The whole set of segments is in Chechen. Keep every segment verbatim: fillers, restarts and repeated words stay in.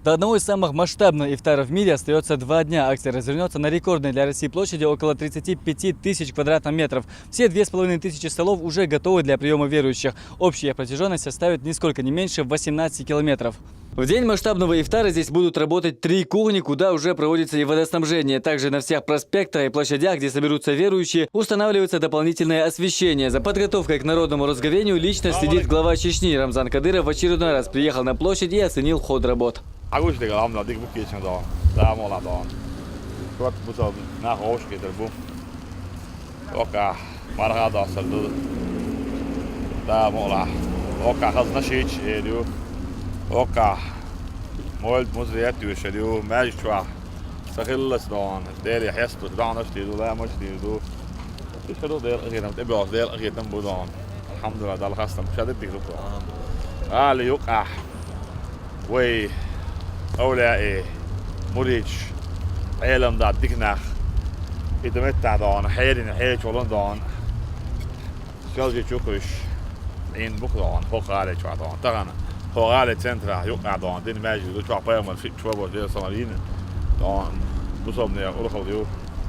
До одного из самых масштабных ифтаров в мире остается два дня. Акция развернется на рекордной для России площади около тридцати пяти тысяч квадратных метров. Все две с половиной тысячи столов уже готовы для приема верующих. Общая протяженность составит нисколько не меньше восемнадцати километров. В день масштабного ифтара здесь будут работать три кухни, куда уже проводится и водоснабжение. Также на всех проспектах и площадях, где соберутся верующие, устанавливается дополнительное освещение. За подготовкой к народному разговению лично следит глава Чечни. Рамзан Кадыров в очередной раз приехал на площадь и оценил ход работ. Хьагуш дегал гӀамла дик бу кечен догӀун. Да, мола догӀун. Шорт бусал нах овш кедер бу. Ока, марха дасар ду. Да, мола. Ока, хазна шич, элю. Ока, мольд музлият юшерю, мяж чуа. Сахиллас догӀун. Дели хьесту, догӀун аш тиду, да, маш тиду. Ишхаду дел ахирам, тебёс дел ахирам бу догӀун. Алхамдулилла, Дала хастам, шадет дик руква. Али юкъа. Вай авлияи, муридаш, Ӏелам да дикнах. И да меттахь догӀун, хьерина, хьерачу волан догӀун. Селжи чукхуьш, Ӏин бух догӀун, хӀокху гӀале чохь догӀун. Тахана хӀо гӀале центрахь юкъахь догӀун, дина маьждиг ду, чохь пайхамар шиъ чу бо, Дела салам йина. ДогӀун, бусалбане урхалла ю.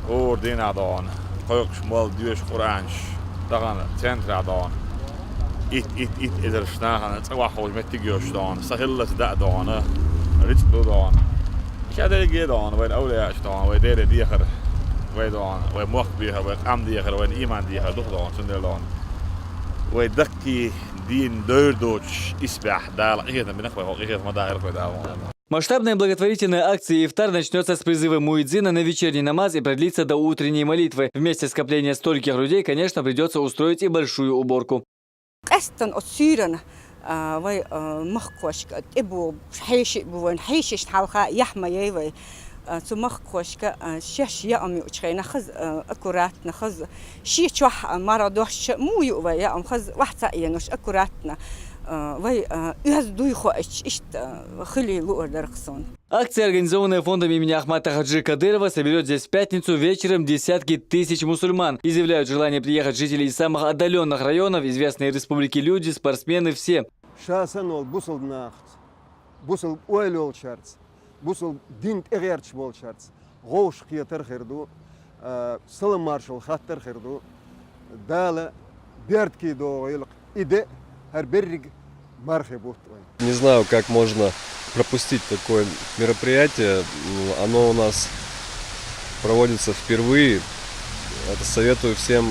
ХӀора дийнахь догӀун, кхойкхуш молла доьшу Къуръанаш, тахана центрахь догӀун. Итт, итт, итт эзарш нахана цӀа ваххалгӀа меттиг йош догӀун, сахиллалц даа догӀун, рицкъ ду догӀун. Ша дерриге догӀун, вайн авлияаш догӀун, вай Деле дехар, вай догӀун, вай мохк бехар, вай къам дехар, вайн ийман дехар дух догӀун, цундела догӀун. Вай даккхий дийна дойр доцуш исбаьхьа Дала къинхетам бинарх вай, хӀокху къинхетам ма дахьарх вай Дала. Масштабная благотворительная акция «Ифтар» начнётся с призыва муэдзина на вечерний намаз и продлится до утренней молитвы. В месте скопления стольких людей, конечно, придётся устроить и большую уборку. Къаьсттина оцу суьйранна, а, вай, а, махкахошка тӀебогӀуш хьеший бу вайн, хьешашна хьалха яхь ма яй вай. А, цу махкахошка, а, шаьш яа ам юучу хенахь хаза, а, аккуратно, хаза, шен чохь, а, марха дош муха юу вай, яа ам хаза охьа ца Ӏенуш, аккуратно, а, вай, а, оьзда дуй хоуьйтуш, иштта, а, хила луур дара-кх суна. Акция, организованная фондом имени Ахмата Хаджи Кадырова, соберёт здесь в пятницу вечером десятки тысяч мусульман. Изъявляют желание приехать жители из самых отдалённых районов, известные республики люди, спортсмены, все. Ша санна волу бусалба нахаца, бусалба ойла йолчаьрца, бусалба дин тӀегӀерташ болчаьрца вовшахкхетар а хир ду, а, салам-маршалла хаттар а хир ду. Дала беркате догӀийла-кх и де, хӀара берриг мархи бутт вайн. Не знаю, как можно пропустить такое мероприятие. М, оно у нас проводится впервые. Это советую всем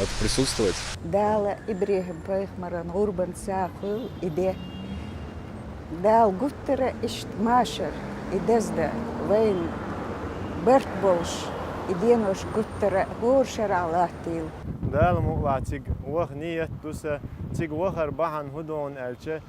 отприсутствовать. Дала ИбрахӀим-пайхамаран гӀурбан сагӀа хуьлу и де. Дала гуттара а иштта машар и деза дан вайна барт болуш, и денош гуттара а хӀора шарахь латтийла. Дала мукъалахь цига ваха ниет ду сан, цига вахар бахьана хӀун ду хьуна аьлча,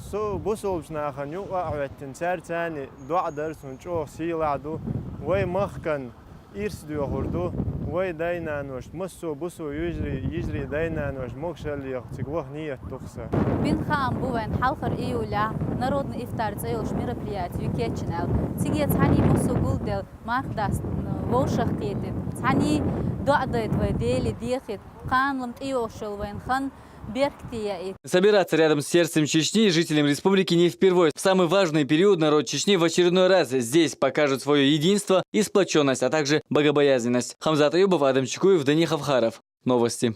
со бусалбачу нахана юкъа а хӀоьттина, цаьрца цхьаьна доӀа дар суна чӀогӀа сийлахь ду, вай махкан ирс доьхур ду, вай дай-наношна, массо а бусо йижарий, йижарий дай-наношна могушалла леха цига ваха ниет ду-кх сан. Бина хаам бу вайн хьалхара июлехь народный ифтар цӀе йолуш мероприяти ю кечйина аьлла. Цига цхьаьний массо а гулделла, марха даста вовшахкхетийта, цхьаьний доӀа дайта вай Деле дехийта, кхана-м тӀейогӀуш йолу вайн хан беркате яийта. Собираться рядом с сердцем Чечни жителям республики не впервой. В самый важный период народ Чечни в очередной раз здесь покажет своё единство и сплочённость, а также богобоязненность. Хамзат Аюбов, Адам Чекуев, Дани Хавхаров. Новости.